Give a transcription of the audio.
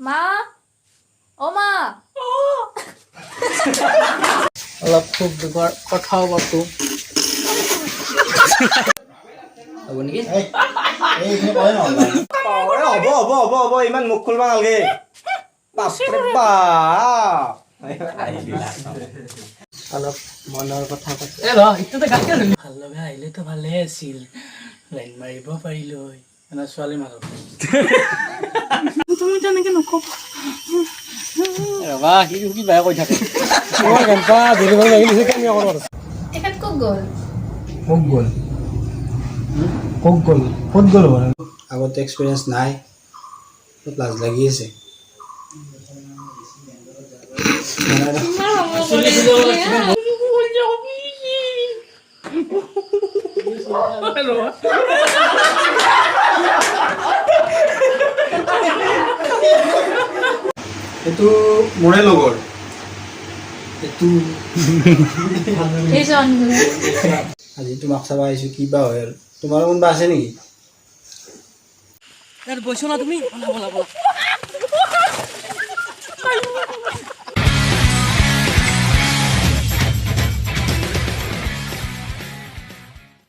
মা, অ মা। অলপ সুখ দুখৰ কথাও পাতো। হ'ব নেকি? হ'ব হ'ব হ'ব হ'ব, ইমান মুখ খুলবা নালাগে। বাপৰে বাপ। অলপ মনৰ কথা পাতো। এ ৰ, ইটোতে গাঁতকে ধৰিলি। ভাল লগা আহিলেতো ভালে আছিল, লাইন মাৰিব পাৰিলো হয় মানে ছোৱালীৰ মাজত। তুমি তেনেকে নকবা। ৰবা, সি কিবাহে কৈ থাকে। তেখেত ক'ত গ'ল? ক'ত গ'ল? ক'ত গ'ল? ক'ত গ'ল? আগতে এক্সপিৰিয়েঞ্চ নাই, অলপ লাজ লাগি আছে। ইমান সময় কৰিলে। এইটো মোৰে লগৰ এইটো। এইজন। আজি তোমাক চাব আহিছোঁ, কিবা হয় আৰু। তোমাৰ কোনোবা আছে নেকি? ইয়াত বৈছো না তুমি। ব'লা ব'লা ব'লা।